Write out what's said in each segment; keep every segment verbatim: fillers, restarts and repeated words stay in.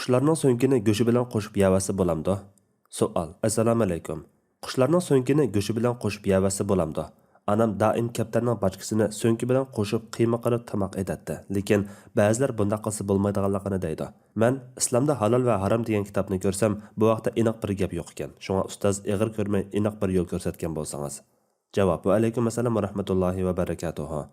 قۇشلارنىڭ سۆڭىكىنى گۆشى بىلەن قوشۇپ يەۋەرسە بولامدۇ؟ سوئال. ئەسسالامۇئەلەيكۇم. قۇشلارنىڭ سۆڭىكىنى گۆشى بىلەن قوشۇپ يەۋەرسە بولامدۇ؟ ئانام دائىم كەپتەرنىڭ باچكىسىنى سۆڭىكى بىلەن قوشۇپ قىيما قىلىپ تاماق ئېتەتتى. لېكىن بەزىلەر بۇنداق قىلسا بولمايدىغانلىقىنى دەيدۇ. مەن ئىسلامدا ھالال ۋە ھارام دېگەن كىتابنى كۆرسەم، بۇ ھەقتە ئېنىق بىر گەپ يوق ئىكەن. شۇڭا ئۇستاز ئېغىر كۆرمەي ئېنىق بىر يول كۆرسەتكەن بولسىڭىز. جاۋاب. ۋەئەلەيكۇم ئەسسالام ۋە رەھمەتۇللاھى ۋە بەرىكاتۇھۇ.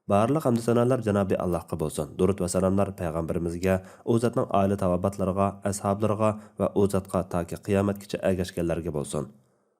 بارلىق ھەمدۇ سانالار جانابى ئاللاھقا بولسۇن. دۇرۇت ۋە سالاملار پەيغەمبىرىمىزگە، ئۇ زاتنىڭ ئائىلە تاۋابىئاتلىرىغا، ئەسھابلىرىغا ۋە ئۇ زاتقا تاكى قىيامەتكىچە ئەگەشكەنلەرگە بولسۇن.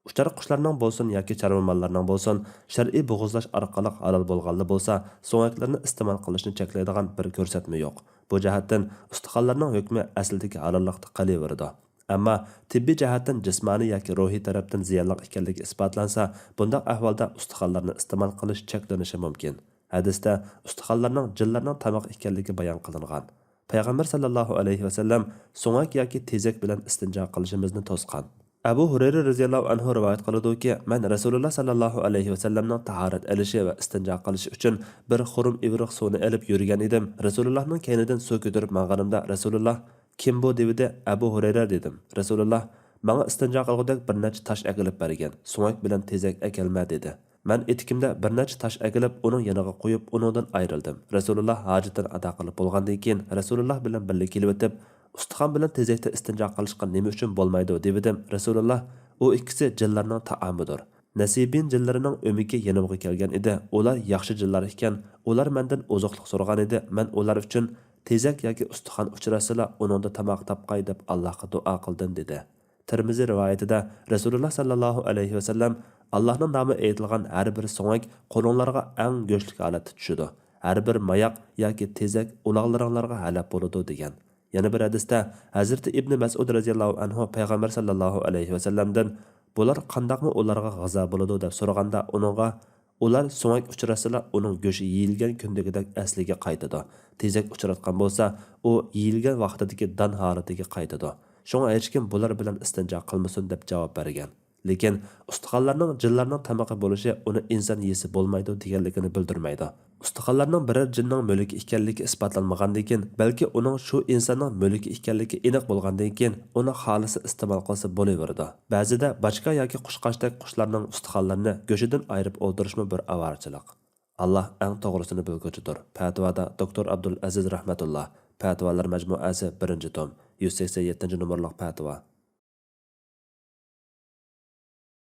ئۇچار قۇشلارنىڭ بولسۇن ياكى چارۋا ماللارنىڭ بولسۇن، شەرئىي بوغۇزلاش ئارقىلىق ھالال بولغانلا بولسا، سۆڭەكلىرىنى ئىستېمال قىلىشنى چەكلەيدىغان بىر كۆرسەتمە يوق. بۇ جەھەتتىن ئۇستىخانلارنىڭ ھۆكمى ئەسلىدىكى ھالاللىقتا قېلىۋېرىدۇ. ئەمما تېببىي جەھەتتىن جىسمانىي ياكى روھىي تەرەپتىن زىيانلىق ئىكەنلىكى ئىسپاتلانسا، بۇنداق ئەھۋالدا ئۇستىخانلارنى ئىستېمال قىلىش چەكلىنىشى مۇمكىن. ھەدىستە ئۇستىخانلارنىڭ جىنلارنىڭ تامىقى ئىكەنلىكى بايان قىلىنغان. پەيغەمبەر ساللاللاھۇ ئەلەيھى ۋەسەللەم سۆڭەك ياكى تېزەك بىلەن ئىستىنجا قىلىشىمىزنى توسقان. ئەبۇ ھۇرەيرە رەزىياللاھۇ ئەنھۇ رىۋايەت قىلىدۇكى، مەن رەسۇلۇللا ساللاللاھۇ ئەلەيھى ۋەسەللەمنىڭ تاھارەت ئېلىشى ۋە ئىستىنجا قىلىشى ئۈچۈن بىر خۇرۇم ئىۋرىق سۇنى ئېلىپ يۈرگەن ئىدىم. رەسۇلۇللانىڭ كەينىدىن سۇ كۆتۈرۈپ ماڭغىنىمدا رەسۇلۇللا، «كىم بۇ؟» دېۋىدى. «ئەبۇ ھۇرەيرە» دېدىم. رەسۇلۇللا، «ماڭا ئىستىنجا قىلغۇدەك بىر نەچچە تاش ئەكېلىپ بەرگىن، سۆڭەك بىلەن تېزەك ئەكەلمە» دېدى. مەن ئېتىكىمدە بىر نەچچە تاش ئەكېلىپ، ئۇنىڭ يېنىغا قويۇپ، ئۇنىڭدىن ئايرىلدىم. رەسۇلۇللا ھاجىتىنى ئادا قىلىپ بولغاندىن كېيىن، رەسۇلۇللا بىلەن بىللە كېلىۋېتىپ، «ئۇستىخان بىلەن تېزەكتە ئىستىنجا قىلىشقا نېمە ئۈچۈن بولمايدۇ؟» دېۋىدىم. رەسۇلۇللا، «ئۇ ئىككىسى جىنلارنىڭ تائامىدۇر. نەسىبىن جىنلىرىنىڭ ئۆمىكى يېنىمغا كەلگەن ئىدى. ئۇلار ياخشى جىنلار ئىكەن، ئۇلار مەندىن ئوزۇقلۇق سورىغان ئىدى. مەن ئۇلار ئۈچۈن تېزەك ياكى ئۇستىخان ئۇچراتسىلا، ئۇنىڭدا تاماق تاپقاي دەپ ئاللاھقا دۇئا قىلدىم» دېدى. تىرمىزى رىۋايىتىدە رەسۇلۇللا ساللاللاھۇ ئەلەيھى ۋەسەللەم، «ئاللاھنىڭ نامى ئېيتىلغان ھەر بىر سۆڭەك قولۇڭلارغا ئەڭ گۆشلۈك ھالەتتە چۈشىدۇ. ھەر بىر ماياق ياكى تېزەك ئۇلاغلىرىڭلارغا ھەلەپ بولىدۇ» دېگەن. يەنە بىر ھەدىستە ھەزرىتى ئىبنى مەسئۇد رەزىياللاھۇ ئەنھۇ پەيغەمبەر ساللاللاھۇ ئەلەيھى ۋەسەللەمدىن، «بۇلار قانداقمۇ ئۇلارغا غىزا بولىدۇ؟» دەپ سورىغاندا، ئۇنىڭغا، «ئۇلار سۆڭەك ئۇچراتسىلا، ئۇنىڭ گۆشى يېيىلگەن كۈندىكىدەك ئەسلىگە قايتىدۇ. تېزەك ئۇچراتقان بولسا، ئۇ يېيىلگەن ۋاقتىدىكى دان ھالىتىگە قايتىدۇ. شۇڭا ھېچكىم بۇلار بىلەن ئىستىنجا قىلمىسۇن» دەپ جاۋاب بەرگەن. لېكىن ئۇستىخانلارنىڭ جىنلارنىڭ تامىقى بولۇشى ئۇنى ئىنسان يېسە بولمايدۇ دېگەنلىكىنى بىلدۈرمەيدۇ. ئۇستىخانلارنىڭ بىرەر جىننىڭ مۈلكى ئىكەنلىكى ئىسپاتلانمىغاندىن كېيىن، بەلكى ئۇنىڭ شۇ ئىنساننىڭ مۈلكى ئىكەنلىكى ئېنىق بولغاندىن كېيىن، ئۇنى خالىسا ئىستېمال قىلسا بولۇۋېرىدۇ. بەزىدە باچكا ياكى قۇشقاچتەك قۇشلارنىڭ ئۇستىخانلىرىنى گۆشىدىن ئايرىپ ئولتۇرۇشمۇ بىر ئاۋارىچىلىق. ئاللاھ ئەڭ توغرىسىنى بىلگۈچىدۇر. پەتىۋادا دوكتور ئابدۇل ئەزىز رەھمەتۇللا، پەتىۋالار مەجمۇئەسى، بىرىنچى توم، يۈز سەكسەن يەتتىنچى نومۇرلۇق پەتىۋا.